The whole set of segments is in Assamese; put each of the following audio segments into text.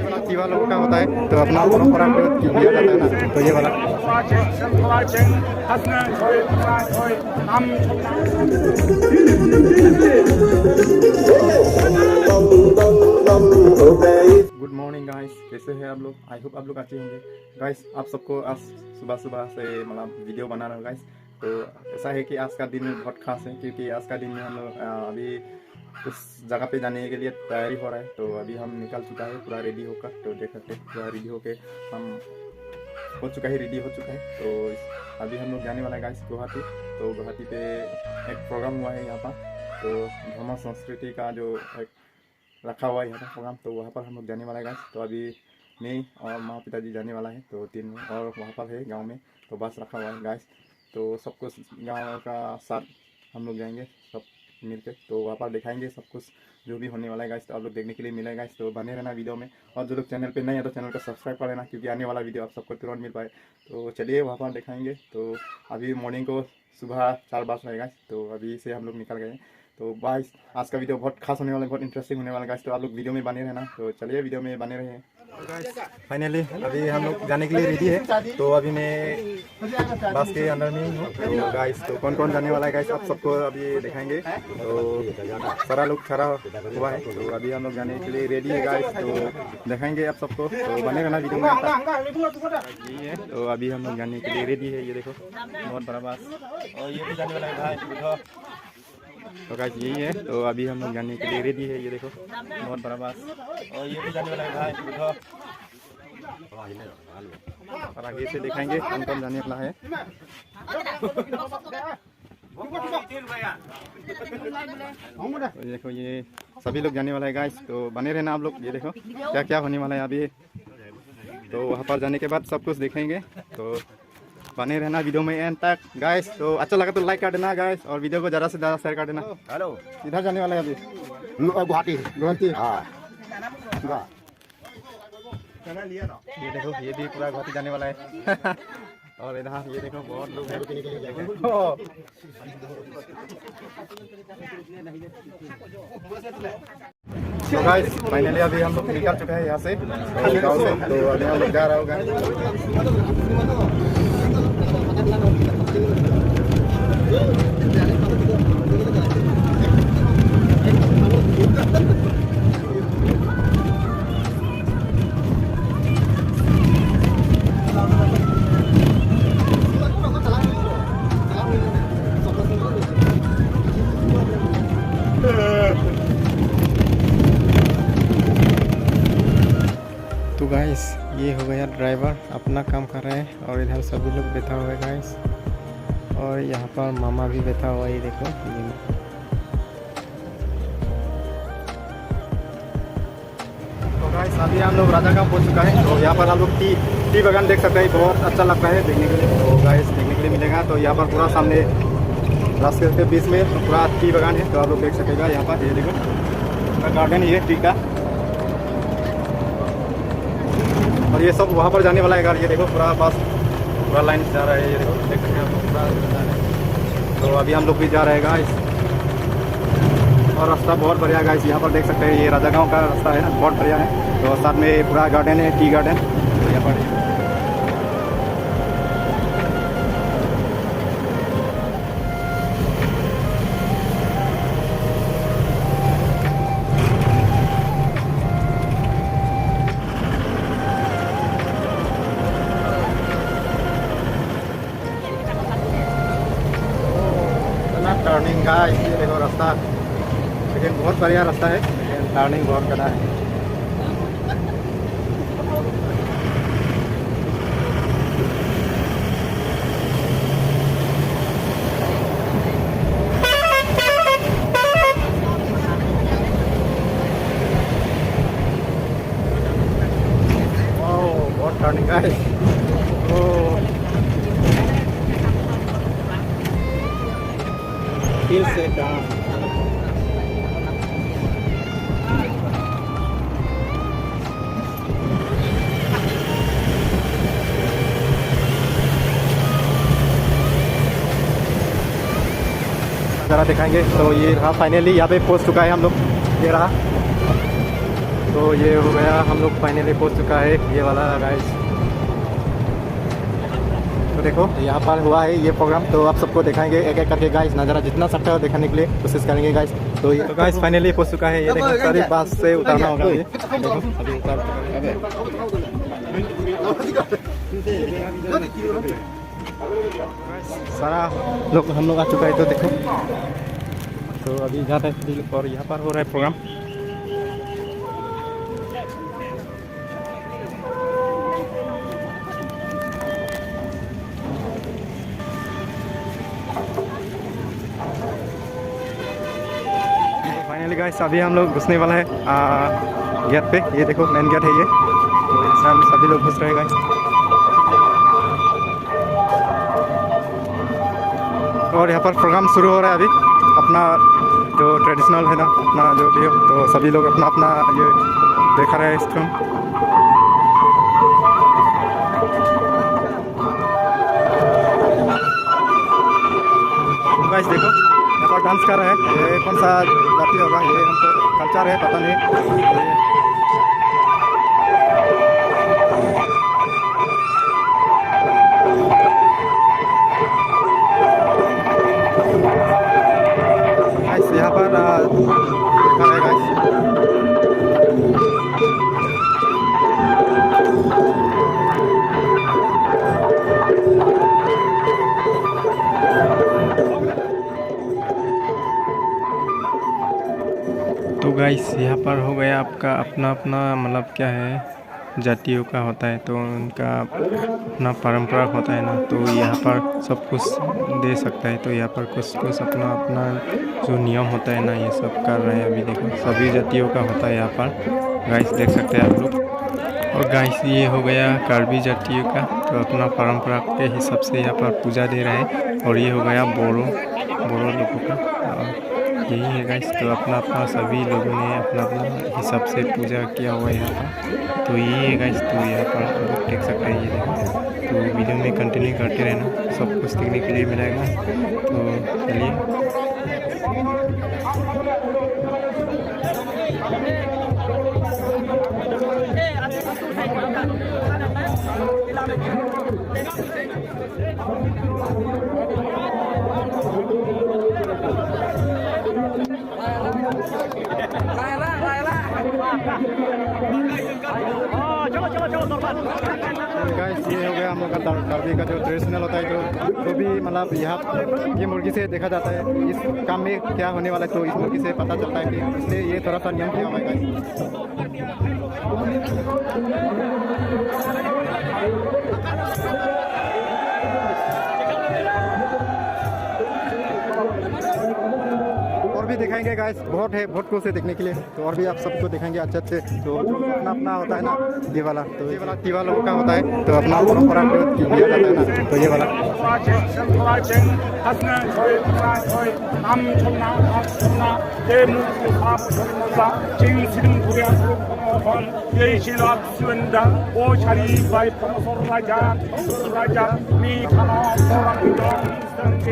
हाथी वालों का होता है तो अपना परंपरा किया जाता है ना, तो ये वाला। गुड मॉर्निंग गाइस, कैसे हैं आप लोग? I hope आप लोग अच्छे होंगे। गाइस, आप सबको आज सुबह सुबह से मतलब वीडियो बना रहा हूँ गाइस। तो ऐसा है कि आज का दिन बहुत खास है, क्योंकि आज का दिन में हम लोग अभी उस जगह पे जाने के लिए तैयारी हो रहा है। तो अभी हम निकल चुका है पूरा रेडी होकर, तो देख सकते हैं पूरा रेडी होके हम हो चुका है, रेडी हो चुका है। तो अभी हम लोग जाने वाला है गाइस गुवाहाटी। तो गुवाहाटी पे एक प्रोग्राम हुआ है यहाँ पर, तो धर्म संस्कृति का जो एक रखा हुआ है यहाँ पर प्रोग्राम, तो वहाँ पर हम लोग जाने वाला है गाइस। तो अभी मैं और माँ पिताजी जाने वाला है, तो तीन और वहाँ पर है गांव में, तो बस रखा हुआ है गाइस। तो सब कुछ गाँव का साथ हम लोग जाएंगे सब मिलके, तो वहाँ पर दिखाएंगे सब कुछ जो भी होने वाला है गाइस। तो आप लोग देखने के लिए मिलेगा गाइस, तो बने रहना वीडियो में। और जो लोग चैनल पे नए हैं तो चैनल को सब्सक्राइब कर लेना, क्योंकि आने वाला वीडियो आप सबको तुरंत मिल पाए। तो चलिए वहाँ पर दिखाएंगे। तो अभी मॉर्निंग को सुबह 4 बज रहे गाइस, तो अभी से हम लोग निकल गए। तो गाइस आज का वीडियो बहुत खास होने वाला है, बहुत इंटरेस्टिंग होने वाला है गाइस, तो आप लोग वीडियो में बने रहना। तो चलिए वीडियो में बने रहे। फाइनली अभी हम लोग जाने के लिए रेडी है। तो अभी मैं बस के अंदर में ही हूँ। तो गाइस, तो कौन कौन जाने वाला है गाइस आप सबको अभी दिखाएंगे। तो सारा लोग खड़ा हुआ है, तो अभी हम लोग जाने के लिए रेडी है गाइस, तो दिखाएंगे आप सबको। तो बने रहना वीडियो में। यही है, तो अभी हम लोग जाने के लिए रेडी है। ये देखो बहुत बड़ा बस, और ये भी जाने वाला है भाई। तो गाइस यही है, तो अभी हम लोग जाने के लिए रेडी है। ये देखो बहुत बड़ा बस, और ये भी जाने वाला है भाई। और आगे से दिखाएंगे कौन कौन जाने वाला है। तो ये देखो ये सभी लोग जाने वाला है गाइस, तो बने रहना आप लोग। ये देखो क्या क्या होने वाला है अभी, तो वहाँ पर जाने के बाद सब कुछ देखेंगे। तो बने रहना वीडियो में एंड तक गाइस। तो अच्छा लगा तो लाइक कर देना गाइस, और वीडियो को ज़्यादा से ज़्यादा शेयर कर देना। हेलो, इधर जाने वाला है अभी गुवाहाटी। गुवाहाटी। हाँ। ये देखो ये भी पूरा गुवाहाटी जाने वाला है। और इधर ये देखो बहुत लोग हैं। तो गाइस फाइनली अभी हम लोग निकल चुके हैं यहाँ से, तो गाँव से। तो अभी हम लोग जा रहा होगा। तो गाइस ये हो गया ड्राइवर, अपना काम कर रहे हैं, और इधर सभी लोग बैठा हुए हैं गाइस। और यहाँ पर मामा भी बैठा हुआ है, ये देखो। तो गाइस अभी हम लोग राजा गाँव पहुँच चुका है। तो यहाँ पर आप लोग टी टी बागान देख सकते हैं, बहुत अच्छा लगता है देखने के लिए। तो गाइस देखने के लिए मिलेगा। तो यहाँ पर पूरा सामने रास्ते के बीच में पूरा टी बागान है, तो आप लोग देख सकेगा यहाँ पर। ये देखो पूरा गार्डन ही है टी का, और ये सब वहाँ पर जाने वाला है गाड़ी। ये देखो पूरा बस पूरा लाइन जा रहा है, ये देखो देख सकते हैं आप लोग, पूरा जा रहा है। तो अभी हम लोग भी जा रहे हैं गाइस, और रास्ता बहुत बढ़िया गाइस। यहाँ पर देख सकते हैं ये राजा गाँव का रास्ता है ना, बहुत बढ़िया है। तो साथ में पूरा गार्डन है, टी गार्डन। तो यहाँ पर इतना टर्निंग गाइस, ये देखो रास्ता, लेकिन बहुत बढ़िया रास्ता है, लेकिन टर्निंग बहुत कड़ा है। ओह, बहुत टर्निंग गाइस। ओह, फिर से डाउन। नज़ारा दिखाएंगे। तो ये रहा फाइनली यहाँ पे पहुँच चुका है हम लोग, ये रहा। तो ये हो गया, हम लोग फाइनली पहुँच चुका है ये वाला गाइस। तो देखो यहाँ पर हुआ है ये प्रोग्राम, तो आप सबको दिखाएंगे एक एक करके गाइस नज़ारा, जितना सकता है दिखाने के लिए कोशिश करेंगे गाइस। तो ये तो गाइस फाइनली पहुँच चुका है, ये देखो सारी बस से उतारना होगा ये। देखो अभी उतार चुका है। सारा लोग हम लोग आ चुका है। तो देखो तो अभी जा रहे हैं और यहाँ पर हो रहा है प्रोग्राम। फाइनली गाइस अभी हम लोग घुसने वाला है गेट पे। ये देखो मेन गेट है ये, तो ऐसा हम सभी लोग घुस रहे हैं गाइस। और यहाँ पर प्रोग्राम शुरू हो रहा है अभी, अपना जो ट्रेडिशनल है ना, अपना जो भी हो, तो सभी लोग अपना अपना ये देखा रहे हैं इसको। गाइस देखो यहाँ पर डांस कर रहे हैं, ये कौन सा जाति होगा, ये हमको कल्चर है पता नहीं। गाइस यहाँ पर देखा रहे गाइस। तो गाइस यहाँ पर हो गया आपका अपना अपना, मतलब क्या है, जातियों का होता है तो उनका अपना परंपरा होता है ना, तो यहाँ पर सब कुछ दे सकता है। तो यहाँ पर कुछ कुछ अपना अपना जो नियम होता है ना, ये सब कर रहे हैं अभी। देखो सभी जातियों का होता है यहाँ पर गाइस, देख सकते हैं आप लोग। और गाइस ये हो गया कार्बी जातियों का, तो अपना परंपरा के हिसाब से यहाँ पर पूजा दे रहे हैं। और ये हो गया बोडो बोडो लोगों का, यही है गाइस। तो अपना अपना सभी लोगों ने अपना अपना हिसाब से पूजा किया हुआ है यहाँ पर। तो यही है गाइस, तो यहाँ पर आप लोग देख सकते हैं। ये देखो, तो वीडियो में कंटिन्यू करते रहना, सब कुछ देखने के लिए मिलेगा। तो चलिए गाइस ये हो गया हम लोग का कार्बी का जो ट्रेडिशनल होता है, जो भी मतलब यहाँ ये मुर्गी से देखा जाता है इस काम में क्या होने वाला है, तो इस मुर्गी से पता चलता है कि इसलिए ये थोड़ा सा नियम किया हुआ है गाइस। और भी दिखाएंगे गाइस, बहुत है, बहुत कुछ है देखने के लिए, तो और भी आप सबको दिखाएंगे अच्छे अच्छे। तो अपना अपना होता है ना ये वाला, तो ये वाला तीवा लोगों का होता है, तो अपना परंपरा किया जाता है ना, तो ये वाला।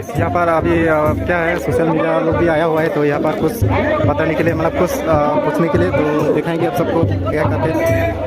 यहाँ पर अभी क्या है, सोशल मीडिया लोग भी आया हुआ है, तो यहाँ पर कुछ बताने के लिए, मतलब कुछ पूछने के लिए, तो दिखाएंगे आप सबको क्या करते हैं।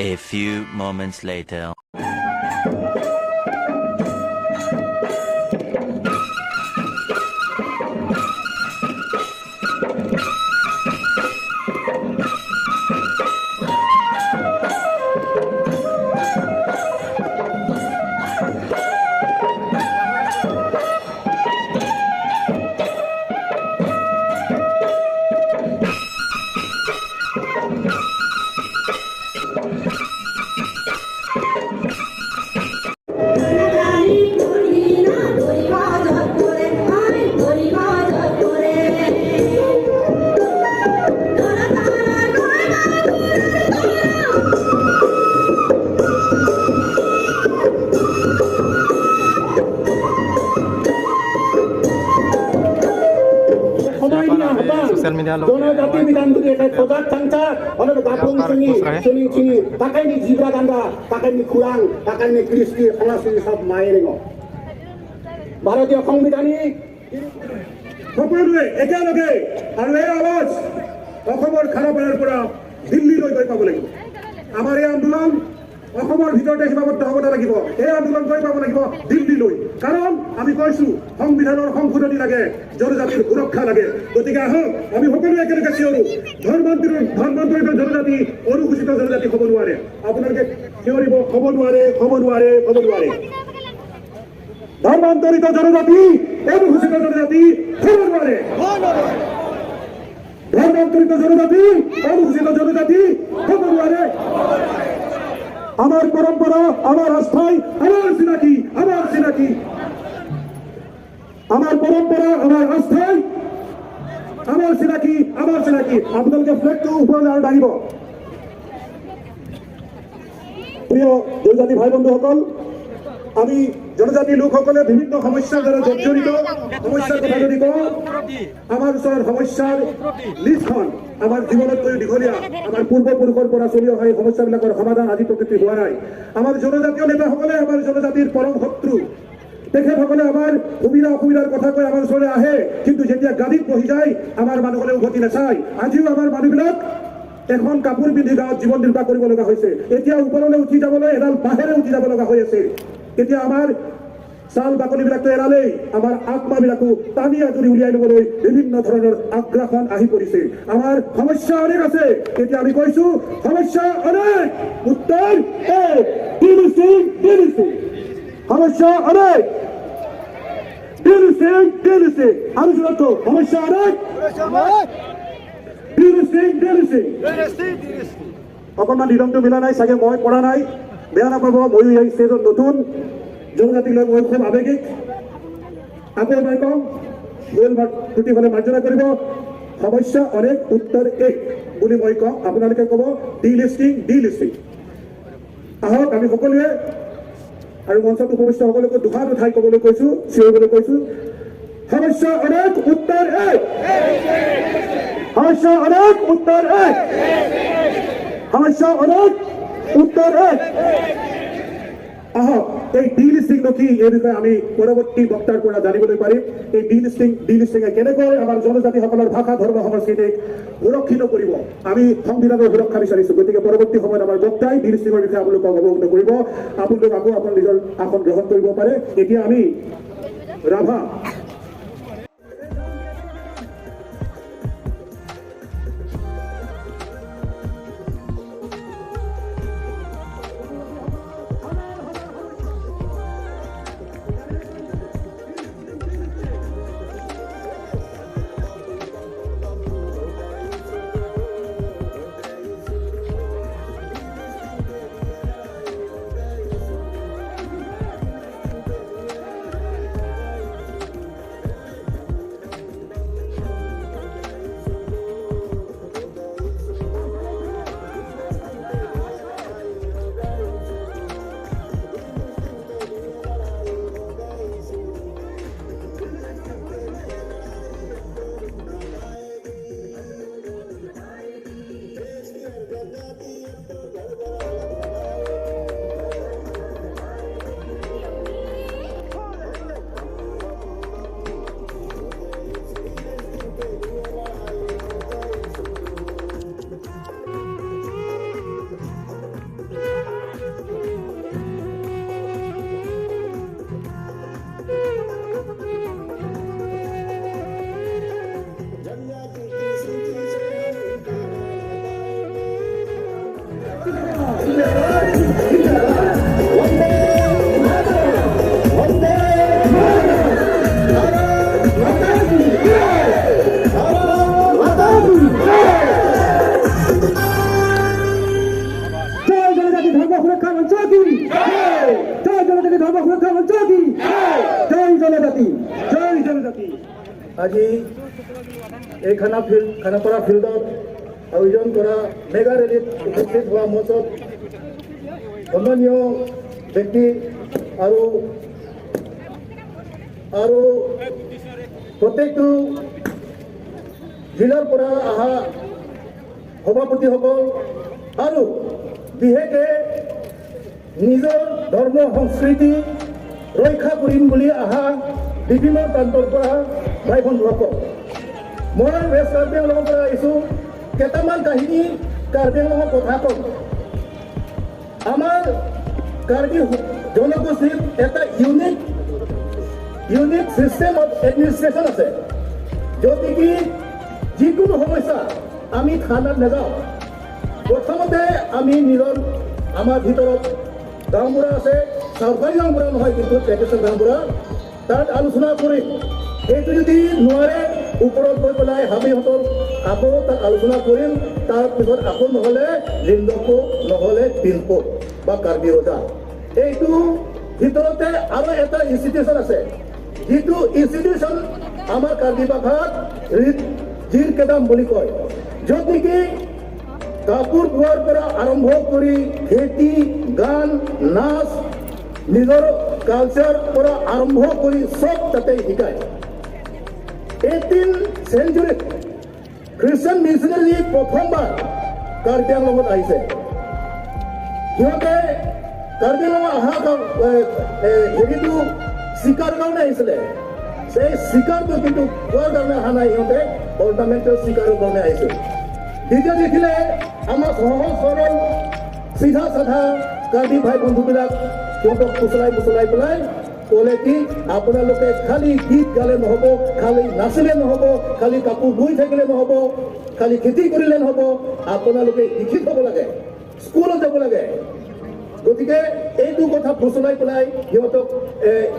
A few moments later. Social media लोग जनजाति बिधानगिरिखाय सजाग थांथा अनेक गाफुं सिंनि सिनिं सिनि ताकायनि जिब्रा गान्दा ताकायनि खुरां ताकायनि कृष्टि संस्कृति सब मायरेङ ভাৰতীয় সংবিধানী সকলোৱে একেলগে আৰু এই আৱাজ অসমৰ খানাপাৰাৰ পৰা দিল্লীলৈ গৈ পাব লাগিব। আমাৰ এই আন্দোলন অসমৰ ভিতৰতে সীমাবদ্ধ হ'ব নালাগিব, এই আন্দোলন গৈ পাব লাগিব দিল্লীলৈ। কাৰণ আমি কৈছো সংবিধানৰ সংশোধনী লাগে, জনজাতিৰ সুৰক্ষা লাগে। গতিকে আহক আমি সকলোৱে একেলগে চিঞৰো, ধৰ্মান্তৰিত জনজাতি অনুসূচিত জনজাতি হ'ব নোৱাৰে। আপোনালোকে চিঞৰিব, হ'ব নোৱাৰে, হ'ব নোৱাৰে, হ'ব নোৱাৰে। ধৰ্মান্তৰিত জনজাতি অনুসূচিত জনজাতি হ'ব নোৱাৰে। ধৰ্মান্তৰিত জনজাতি অনুসূচিত জনজাতি হ'ব নোৱাৰে। আমাৰ পৰম্পৰা, আমাৰ আস্থাই, আমাৰ চিনাকি, আমাৰ চিনাকি। আমাৰ পৰম্পৰা, আমাৰ আস্থাই, আমাৰ চিনাকি, আমাৰ চিনাকি। আপোনালোকে ফ্লেগটো ওপৰলৈ আৰু দাঙিব। প্ৰিয় জনজাতি ভাই বন্ধুসকল, আমি জনজাতি লোকসকলে বিভিন্ন সমস্যাৰ দ্বাৰা জৰ্জৰিত। সমস্যাৰ কথা যদি কওঁ, আমাৰ ওচৰত সমস্যাৰ লিষ্টখন আমাৰ জীৱনতকৈ দীঘলীয়া। আমাৰ পূৰ্বপুৰুষৰ পৰা চলি অহা এই সমস্যাবিলাকৰ সমাধান আজি প্ৰকৃতি হোৱা নাই। আমাৰ জনজাতীয় নেতাসকলে আমাৰ জনজাতিৰ পৰম শত্ৰু। তেখেতসকলে আমাৰ সুবিধা অসুবিধাৰ কথা কৈ আমাৰ ওচৰলৈ আহে, কিন্তু যেতিয়া গাড়ীত বহি যায় আমাৰ মানুহলৈ উভতি নাচায়। আজিও আমাৰ মানুহবিলাক এখন কাপোৰ পিন্ধি গাঁৱত জীৱন নিৰ্বাহ কৰিব লগা হৈছে। এতিয়া ওপৰলৈ উঠি যাবলৈ এডাল বাঁহেৰে উঠি যাব লগা হৈ আছে। এতিয়া আমাৰ ছাল বাকলিবিলাকতো এৰালেই, আমাৰ আত্মাবিলাকো টানি আজুৰি উলিয়াই ল'বলৈ বিভিন্ন ধৰণৰ আগ্ৰাসন আহি পৰিছে। আমাৰ সমস্যা অনেক আছে। এতিয়া আমি কৈছো সমস্যা অনেক, উত্তৰ এক, ডিলিষ্টিং, ডিলিষ্টিং। সমস্যা অনেক, ডিলিষ্টিং, ডিলিষ্টিং। আৰু জোৰতো সমস্যা অনেক, ডিলিষ্টিং, ডিলিষ্টিং। অকণমান ৰিদমটো মিলা নাই চাগে, মই পৰা নাই, বেয়া নাপাব। ময়ো এই ষ্টেজত নতুন, জনজাতিক লৈ মই খুব আৱেগিক। আকৌ এবাৰ কওঁ, ভুল ত্ৰুটি হ'লে মাৰ্জনা কৰিব। সমস্যা অনেক, উত্তৰ এক বুলি মই কওঁ, আপোনালোকে ক'ব ডিলিষ্টিং, ডিলিষ্টিং। আহক আমি সকলোৱে আৰু মঞ্চত উপবিষ্ট সকলোকে দুহাত উঠাই ক'বলৈ কৈছো, চিঞৰিবলৈ কৈছো, সমস্যা অনেক, উত্তৰ এক। সমস্যা অনেক, উত্তৰ এক। সমস্যা অনেক, উত্তৰ এক। আহক এই ডিলিষ্টিংনো কি, এই বিষয়ে আমি পৰৱৰ্তী বক্তাৰ পৰা জানিবলৈ পাৰিম। এই ডিলিষ্টিঙে কেনেকৈ আমাৰ জনজাতিসকলৰ ভাষা, ধৰ্ম, সংস্কৃতিক সুৰক্ষিত কৰিব। আমি সংবিধানৰ সুৰক্ষা বিচাৰিছো। গতিকে পৰৱৰ্তী সময়ত আমাৰ বক্তাই ডিলিষ্টিঙৰ বিষয়ে আপোনালোকক অৱগত কৰিব। আপোনালোক আকৌ আপোনাৰ নিজৰ আসন গ্ৰহণ কৰিব পাৰে। এতিয়া আমি ৰাভা জয় জনজাতি ধৰ্ম সুৰক্ষা মঞ্চ কি জয়, জনজাতি ধৰ্ম সুৰক্ষা মঞ্চ কি জয়, জনজাতি জয় জনজাতি। আজি এই খানাপাৰা ফিল্ডত আয়োজন কৰা মেগা ৰেলীত উপস্থিত হোৱা মঞ্চত সন্মানীয় ব্যক্তি আৰু আৰু প্ৰত্যেকটো জিলাৰ পৰা অহা সভাপতিসকল আৰু বিশেষকৈ নিজৰ ধৰ্ম সংস্কৃতি ৰক্ষা কৰিম বুলি অহা বিভিন্ন প্ৰান্তৰ পৰা ভাই বন্ধুসকল, মই ৱেষ্ট কাৰ্বি আংলঙৰ পৰা আহিছোঁ। কেইটামান কাহিনী কাৰ্বি আংলঙৰ কথা ক'ম। আমাৰ কাৰ্বি জনগোষ্ঠীৰ এটা unique system of administration আছে, য'ত নেকি যিকোনো সমস্যা আমি থানাত নাযাওঁ। প্ৰথমতে আমি নিজৰ আমাৰ ভিতৰত গাঁওবুঢ়া আছে, চৰকাৰী গাঁওবুঢ়া নহয় কিন্তু ট্ৰেডিশ্যনেল গাঁওবুঢ়া, তাত আলোচনা কৰিম। সেইটো যদি নোৱাৰে, ওপৰত গৈ পেলাই হাবিহঁতৰ আকৌ তাত আলোচনা কৰিম। তাৰপিছত আকৌ নহ'লে লিণ্ডকো, নহ'লে পিনকো বা কাৰ্বি ৰজা। এইটো ভিতৰতে আৰু এটা ইনষ্টিটিউশ্যন আছে, যিটো ইনষ্টিটিউশ্যন আমাৰ কাৰ্বি ভাষাত জিৰ কেদাম বুলি কয়, য'ত নেকি কাপোৰ বোৱাৰ পৰা আৰম্ভ কৰি খেতি, গান, নাচ, নিজৰ কালচাৰ পৰা আৰম্ভ কৰি চব তাতে শিকায়। 18 চেঞ্চুৰীত খ্ৰীষ্টান মিছনেৰী প্ৰথমবাৰ কাৰ্বি আংলঙত আহিছে। সিহঁতে কাৰ্বি আংলঙত অহা হেৰিটো চিকাৰ কাৰণে আহিছিলে। সেই চিকাৰটো কিন্তু খোৱাৰ কাৰণে অহা নাই, সিহঁতে অৰ্নামেণ্টেল চিকাৰৰ কাৰণে আহিছিল। যেতিয়া দেখিলে আমাৰ সহজ সৰল চিধা চাধা কাৰ্বি ভাই বন্ধুবিলাক, সিহঁতক ফুচলাই ফুচলাই পেলাই ক'লে কি, আপোনালোকে খালি গীত গালে নহ'ব, খালি নাচিলে নহ'ব, খালি কাপোৰ বৈ থাকিলে নহ'ব, খালি খেতি কৰিলে নহ'ব, আপোনালোকে শিক্ষিত হ'ব লাগে, স্কুলত যাব লাগে। গতিকে এইটো কথা ফুচলাই পেলাই সিহঁতক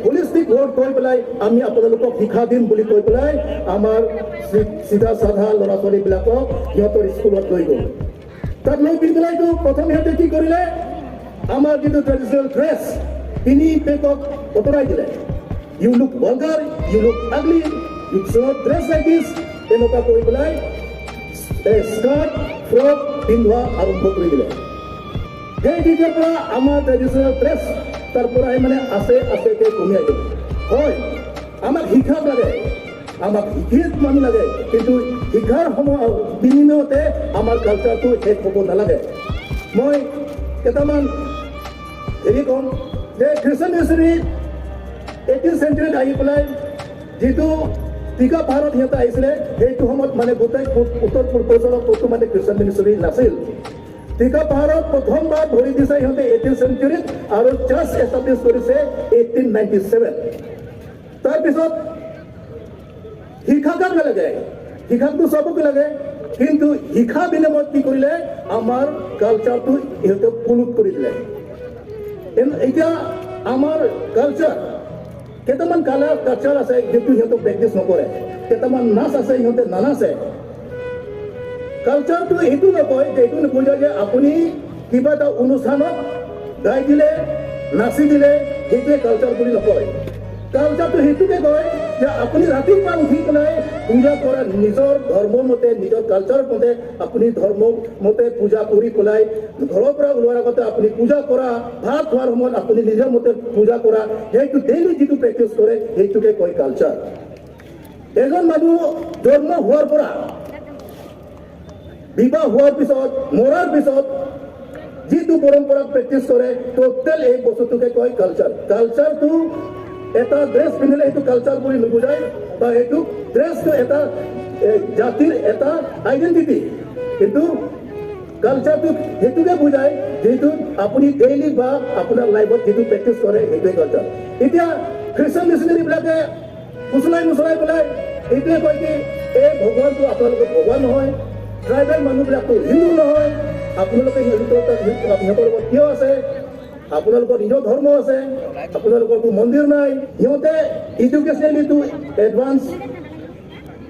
হলিষ্টিক ৱৰ্ড কৈ পেলাই আমি আপোনালোকক শিক্ষা দিম বুলি কৈ পেলাই আমাৰ চিধা চাধা ল'ৰা ছোৱালীবিলাকক সিহঁতৰ স্কুলত লৈ গ'ল। তাত লৈ গৈ পেলাইতো প্ৰথম সিহঁতে কি কৰিলে, আমাৰ যিটো ট্ৰেডিশ্যনেল ড্ৰেছ তিনি পেকক আঁতৰাই দিলে। "You look vulgar, you look ugly, you should dress like this." তেনেকুৱা কৰি পেলাই স্কাৰ্ট, ফ্ৰক পিন্ধোৱা আৰম্ভ কৰি দিলে। সেই তেতিয়াৰ পৰা আমাৰ ট্ৰেডিশ্যনেল ড্ৰেছ তাৰ পৰাই মানে আছে আছেকে কমি আহিল। হয়, আমাক শিক্ষা লাগে, আমাক শিক্ষিত মানুহ লাগে, কিন্তু শিক্ষাৰ সময় বিনিময়তে আমাৰ কালচাৰটো শেষ হ'ব নালাগে। মই কেইটামান হেৰি ক'ম যে খ্ৰীষ্টান মিছনেৰী 18 চেঞ্চুৰীত আহি পেলাই যিটো টিকা পাহাৰত সিহঁতে আহিছিলে, সেইটো সময়ত মানে গোটেই উত্তৰ পূৰ্বাঞ্চলত ক'তো মানে খ্ৰীষ্টান মিছনেৰী নাছিল। টিকা পাহাৰত প্ৰথমবাৰ ভৰি দিছে সিহঁতে 18 চেঞ্চুৰীত আৰু চাৰ্চ এষ্টাব্লিছ কৰিছে 1897। তাৰপিছত শিক্ষা কাক লাগে? শিক্ষাটো চবকে লাগে, কিন্তু শিক্ষা বিনিময়ত কি কৰিলে, আমাৰ কালচাৰটো ইহঁতে পলুট কৰি দিলে। এতিয়া আমাৰ কালচাৰ কেইটামান কালচাৰ আছে যিটো সিহঁতে প্ৰেক্টিচ নকৰে, কেইটামান নাচ আছে সিহঁতে নানাচে। কালচাৰটো এইটো নকয় যে, এইটো নুবুজায় যে আপুনি কিবা এটা অনুষ্ঠানত গাই দিলে, নাচি দিলে সেইটোৱে কালচাৰ বুলি নকয়। কালচাৰটো সেইটোকে কয় যে আপুনি ৰাতিপুৱা উঠি পেলাই পূজা কৰা, নিজৰ ধৰ্ম মতে, নিজৰ কালচাৰ মতে আপুনি ধৰ্ম মতে পূজা কৰি পেলাই ঘৰৰ পৰা ওলোৱাৰ আগতে আপুনি পূজা কৰা, ভাত খোৱাৰ সময়ত আপুনি নিজৰ মতে পূজা কৰা, সেইটো ডেইলি যিটো প্ৰেক্টিচ কৰে সেইটোকে কয় কালচাৰ। এজন মানুহ জন্ম হোৱাৰ পৰা বিবাহ হোৱাৰ পিছত, মৰাৰ পিছত যিটো পৰম্পৰা প্ৰেক্টিচ কৰে, টোটেল এই বস্তুটোকে কয় কালচাৰ। কালচাৰটো এটা ড্ৰেছ পিন্ধিলে সেইটো কালচাৰ বুলি নুবুজায়, বা সেইটো ড্ৰেছটো এটা জাতিৰ এটা আইডেণ্টিটি, কিন্তু কালচাৰটো সেইটোকে বুজায় যিটো আপুনি ডেইলি বা আপোনাৰ লাইফত যিটো প্ৰেক্টিচ কৰে, সেইটোৱে কালচাৰ। এতিয়া খ্ৰীষ্টান মিছনেৰীবিলাকে ফুচলাই মুচলাই পেলাই এইটোৱে কয় কি, এই ভগৱানটো আপোনালোকৰ ভগৱান নহয়, ট্ৰাইবেল মানুহবিলাকতো হিন্দু নহয়, আপোনালোকে সিহঁতৰ লগত কিয় আছে, আপোনালোকৰ নিজৰ ধৰ্ম আছে, আপোনালোকৰতো মন্দিৰ নাই। সিহঁতে এডুকেশ্যনেলিটো এডভান্স,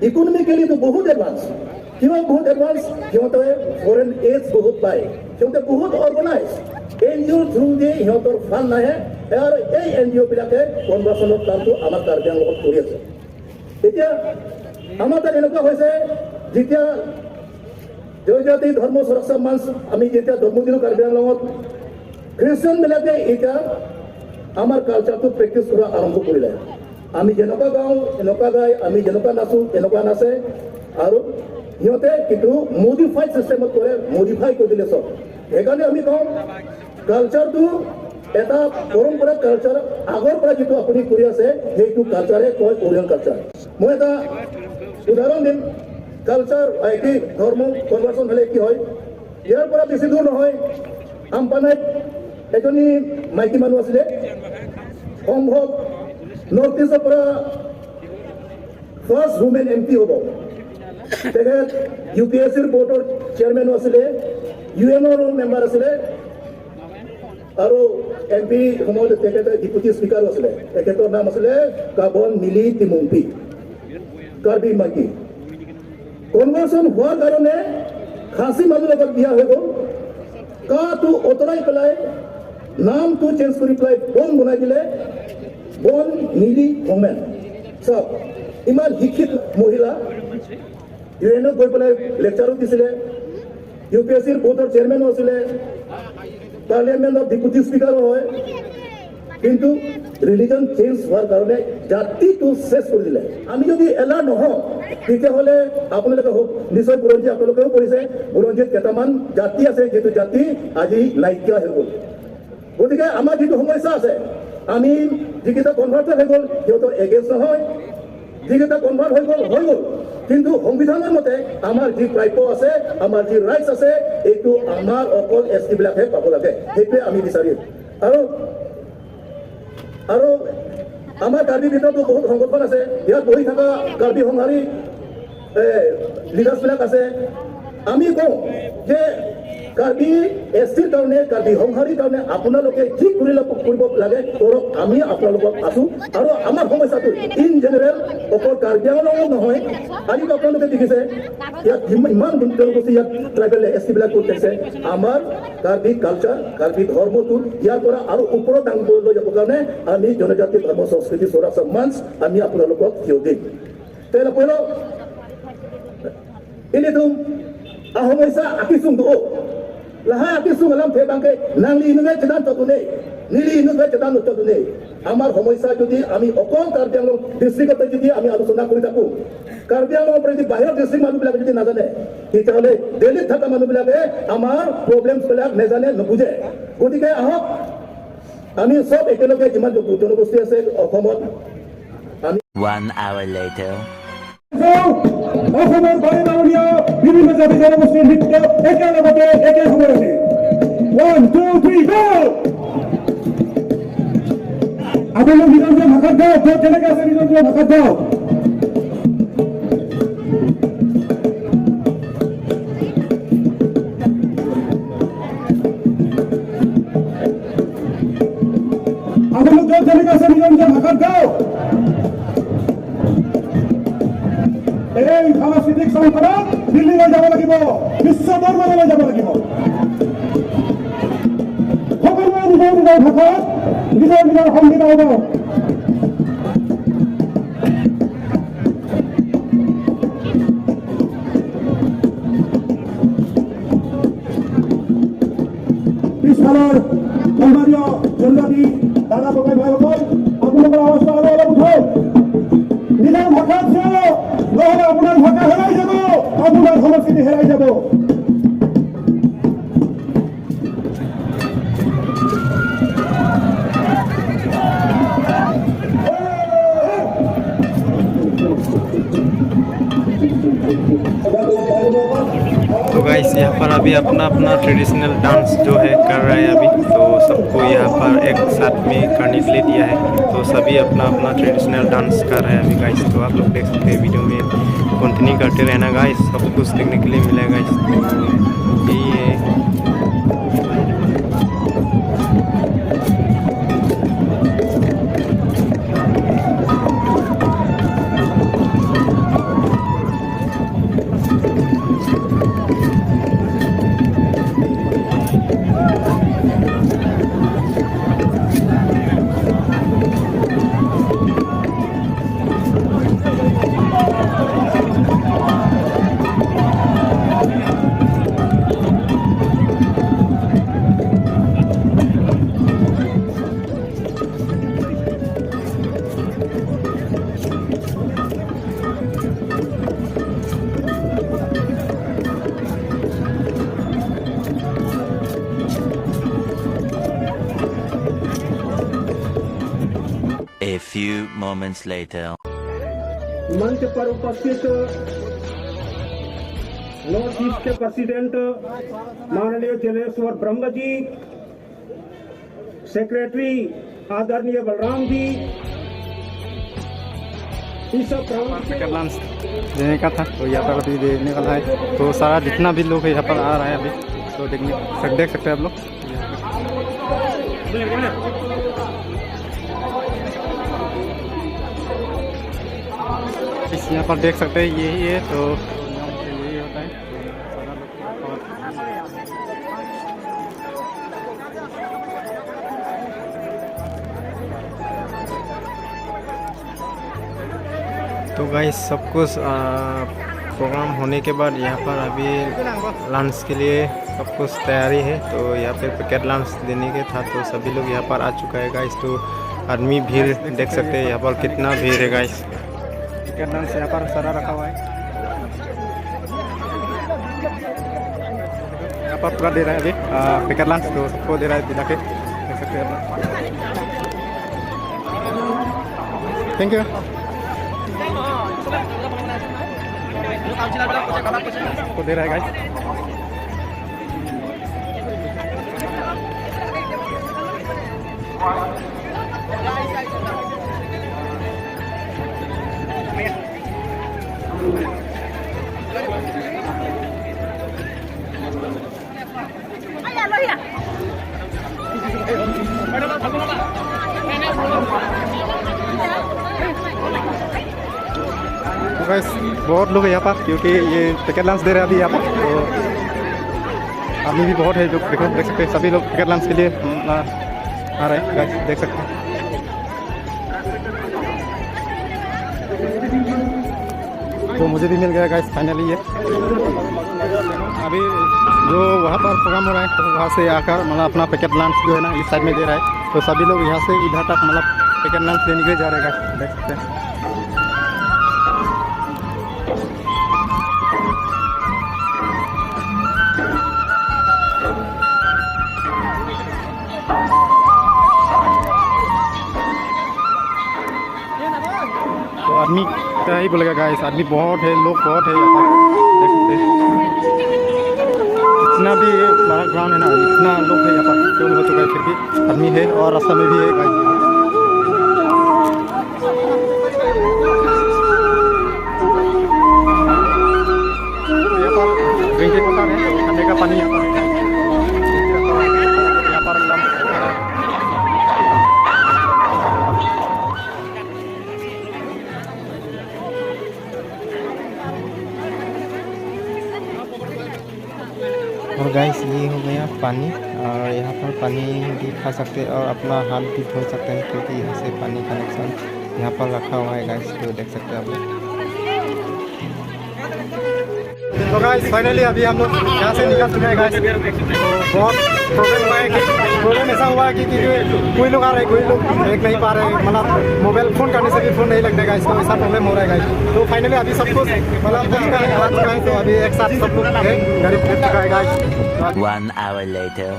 ইকনমিকেলিটো বহুত এডভান্স। কিয় বহুত এডভান্স? সিহঁতে ফৰেন এইডছ বহুত পায়, সিহঁতে বহুত অৰ্গেনাইজ। এন জি অ'ৰ থ্ৰু দি সিহঁতৰ ফাণ্ড নাহে আৰু এই এন জি অ'বিলাকে কনভাৰ্চনৰ কামটো আমাৰ কাৰ্বি আংলঙত কৰি আছে। এতিয়া আমাৰ তাত এনেকুৱা হৈছে, যেতিয়া জনজাতি ধৰ্ম সুৰক্ষা মঞ্চ আমি যেতিয়া জন্ম দিলোঁ কাৰ্বি আংলঙত, খ্ৰীষ্টানবিলাকে এতিয়া আমাৰ কালচাৰটো প্ৰেক্টিচ কৰা আৰম্ভ কৰিলে। আমি যেনেকুৱা গাওঁ এনেকুৱা গায়, আমি যেনেকুৱা নাচোঁ তেনেকুৱা নাচে আৰু সিহঁতে কিন্তু মডিফাইড চিষ্টেমত কৰে, মডিফাই কৰি দিলে চব। সেইকাৰণে আমি কওঁ, কালচাৰটো এটা পৰম্পৰা, কালচাৰ আগৰ পৰা যিটো আপুনি কৰি আছে, সেইটো কালচাৰে কয় অৰিজিনেল কালচাৰ। মই এটা উদাহৰণ দিম। কালচাৰ কি ধৰ্ম কনভাৰ্চন হ'লে কি হয়, ইয়াৰ পৰা বেছি দূৰ নহয়, আমপানাইত এজনী মাইকী মানুহ আছিলে, সম্ভৱ নৰ্থ ইষ্টৰ পৰা ফাৰ্ষ্ট ৱুমেন এমপি হ'ব। তেখেত ইউপিএছচিৰ বৰ্ডৰ চেয়াৰমেনো আছিলে, ইউএনৰো মেম্বাৰ আছিলে আৰু এমপি সময়ত তেখেতে ডেপুটি স্পীকাৰো আছিলে। তেখেতৰ নাম আছিলে কাবন মিলি তিমুংপি, কাৰ্বি মাইকী। কনভাৰ্চন হোৱাৰ কাৰণে খাচী মানুহৰ লগত বিয়া হৈ গ'ল। কাটো আঁতৰাই পেলাই নামটো চেঞ্জ কৰি পেলাই বন বনাই দিলে, বন মিলি হোমেন। চাওক, ইমান শিক্ষিত মহিলা, ইউএনত গৈ পেলাই লেকচাৰো দিছিলে, ইউপিএছচিৰ বৰ্ডৰ চেয়াৰমেনো আছিলে, পাৰ্লিয়ামেণ্টৰ ডেপুটি স্পীকাৰো হয়, কিন্তু ৰিলিজন চেঞ্জ হোৱাৰ কাৰণে জাতিটো শেষ কৰি দিলে। আমি যদি এলাৰ্ট নহওঁ, তেতিয়াহ'লে আপোনালোকে নিশ্চয় বুৰঞ্জী আপোনালোকেও পঢ়িছে, বুৰঞ্জীত কেইটামান জাতি আছে যিটো জাতি আজি নাইকিয়া হৈ গ'ল। গতিকে আমাৰ যিটো সমস্যা আছে, আমি যিকেইটা কনভাৰ্ট হৈ গ'ল সিহঁতৰ এগেইনষ্ট নহয়, যিকেইটা কনভাৰ্ট হৈ গ'ল হৈ গ'ল, কিন্তু সংবিধানৰ মতে আমাৰ যি প্ৰাপ্য আছে, আমাৰ যি ৰাইটছ আছে, এইটো আমাৰ অকল এছটিবিলাকহে পাব লাগে, সেইটোৱে আমি বিচাৰিম। আৰু আমাৰ কাৰ্বি ভিতৰতো বহুত সংগঠন আছে, ইয়াত বহি থকা কাৰ্বি সংহাৰী লিডাৰ্ছবিলাক আছে। আমি কওঁ যে কাৰ্বি এছটিৰ কাৰণে, কাৰ্বি সংহাৰীৰ কাৰণে আপোনালোকে যি কৰিব লাগে কৰক, আমি আপোনালোকক আছো। আৰু আমাৰ সমস্যাটো ইন জেনেৰেল অকল কাৰ্বি আংলঙত নহয়, আজি আপোনালোকে দেখিছে ইয়াত ইমান জনগোষ্ঠী ইয়াত ট্ৰাইবেল এছটিবিলাক কৰি থাকিছে। আমাৰ কাৰ্বি কালচাৰ, কাৰ্বি ধৰ্মটো ইয়াৰ পৰা আৰু ওপৰত দাঙিবলৈ লৈ যাবৰ কাৰণে আমি জনজাতি ধৰ্ম সংস্কৃতি সুৰক্ষা মঞ্চ আমি আপোনালোকক থিয় দিম। তেনেকৈ ini tu সমস্যা আকিসুং তো লাহা আকিসুং আলাম the বাংকে নাংলি ইনুগে চেদান চতুনে নীলি ইনুগে চেদান চতুনে। আমাৰ সমস্যা যদি আমি অকল কাৰ্বি আংলং ডিষ্ট্ৰিক্টতে যদি আমি আলোচনা কৰি থাকোঁ, কাৰ্বি আংলঙৰ পৰা যদি বাহিৰৰ ডিষ্ট্ৰিক্ট মানুহবিলাকে যদি নাজানে, তেতিয়াহ'লে দিল্লীত থকা মানুহবিলাকে আমাৰ প্ৰব্লেমছবিলাক নাজানে, নুবুজে। গতিকে আহক আমি চব একেলগে যিমান জনগোষ্ঠী আছে অসমত আমি One hour later. অসমৰ বাৰে বাৰনীয়া বিভিন্ন জাতি জনগোষ্ঠীৰ নৃত্য একেলগতে একে সময়তে। 1, 2, 3, go! আপোনালোক নিজৰ নিজৰ ভাষাত গাওক, য'ত যেনেকে আছে নিজৰ নিজৰ ভাষাত গাওক। আপোনালোক য'ত যেনেকে আছে নিজৰ নিজৰ ভাষাত গাওক। এই সাংস্কৃতিক সংসদত দিল্লীলৈ যাব লাগিব, বিশ্ব দৰবাৰলৈ যাব লাগিব। সকলোৱে নিজৰ নিজৰ ভাষাত নিজৰ নিজৰ সংগীত গাওক। পিছফালৰ সন্মানীয় জনজাতি দাদা ককাই ভাইসকল, আপোনালোকৰ আৱাজটো আৰু অলপ উঠক। নিজৰ ভাষাত চিঞৰক, নহ'লে আপোনাৰ ভাষা হেৰাই যাব, আপোনাৰ সংস্কৃতি হেৰাই যাব। तो गाइस, यहाँ पर अभी अपना अपना ट्रेडिशनल डांस जो है कर रहा है अभी, तो सबको यहाँ पर एक साथ में करने के लिए दिया है, तो सभी अपना अपना ट्रेडिशनल डांस कर रहे हैं अभी गाइस। तो आप लोग देख सकते हैं, वीडियो में कंटिन्यू करते रहना गाइस, सब कुछ देखने के लिए मिलेगा गाइस। तो यही है। A few moments later. मंच पर उपस्थित नॉर्थ ईस्ट के प्रेसिडेंट माननीय जलेश्वर ब्रह्म जी, सेक्रेटरी आदरणीय बलराम जी, इस प्रांत के पैकेट लंच देने का था, तो यहाँ पर अभी देने वाला है। तो सारा जितना भी लोग है यहाँ पर आ रहा है अभी, तो देख सकते हैं आप लोग। इस यहाँ पर देख सकते हैं यही है, तो यही होता है। तो सारा लोग तो गाइस सब कुछ प्रोग्राम होने के बाद यहाँ पर अभी लंच के लिए सब कुछ तैयारी है। तो यहाँ पे पैकेट लंच देने के था, तो सभी लोग यहाँ पर आ चुका है गाइस। तो आदमी भीड़ देख सकते हैं यहाँ पर कितना भीड़ है गाइस। पैकेट लंच यहाँ पर सारा रखा हुआ है, यहाँ पर पूरा दे रहा है अभी पैकेट लंच, तो सबको दे रहा है दिला के, देख सकते हैं आप लोग। Thank you. सबको दे रहा है गाइस। तो गाइस बहुत लोग हैं यहाँ पर, क्योंकि ये पैकेट लंच दे रहे हैं अभी यहाँ पर। तो आदमी भी बहुत है जो देखो देख सकते हैं, सभी लोग पैकेट लंच के लिए आ रहे हैं गाइस, देख सकते हैं। तो मुझे भी मिल गया गाइस फाइनली। ये अभी जो वहाँ पर प्रोग्राम हो रहा है, तो वहाँ से आकर मतलब अपना पैकेट लंच जो है ना इस साइड में दे रहा है। तो सभी लोग यहाँ से इधर तक मतलब पैकेट लंच लेने के लिए जा रहे हैं गाइस, देख सकते हैं। तो आदमी क्या ही बोलेगा गाइस, आदमी बहुत है, लोग बहुत है यहाँ पर, देख सकते हैं। इतना भी बड़ा ग्राउंड है ना, इतना लोग है यहाँ पर, फुल हो चुका है, फिर भी आदमी है और रास्ता में भी है गाइस। यहाँ पर ड्रिंकिंग वाटर है, खाने का पानी यहाँ पर है। यहाँ पर और गाइस ये हो गया पानी, और यहाँ पर पानी भी खा सकते हैं और अपना हाथ भी धो सकते हैं, क्योंकि यहाँ से पानी कनेक्शन यहाँ पर रखा हुआ है गाइस, तो देख सकते हैं आप लोग। तो गाइस फाइनली अभी हम लोग यहाँ से निकल चुके हैं गाइस। तो बहुत प्रॉब्लम हुआ है कि प्रॉब्लम ऐसा हुआ है कि कोई लोग आ रहे हैं, कोई लोग देख नहीं पा रहे हैं, मतलब मोबाइल फ़ोन करने से भी फ़ोन नहीं लगता गाइस, तो ऐसा प्रॉब्लम हो रहा है गाइस। तो फाइनली अभी सब कुछ मतलब हो चुका है, आ चुका है, तो अभी एक साथ सब लोग गाड़ी फेंक चुका है गाइस। 1 hour later.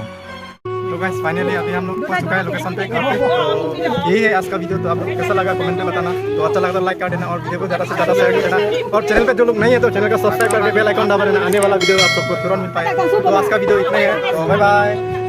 तो गाइस फाइनली अभी हम लोग पहुंच चुका है लोकेशन पे, घर पे। तो यही है आज का वीडियो, तो आप लोग कैसा लगा कमेंट में बताना। तो अच्छा लगा तो लाइक कर देना और वीडियो को ज़्यादा से ज़्यादा शेयर कर देना, और चैनल पे जो लोग नहीं है तो चैनल का सब्सक्राइब करके बेल आइकन दबा देना, आने वाला वीडियो आप सबको तुरंत मिल पाए। तो आज का वीडियो इतना ही है, तो बाय बाय।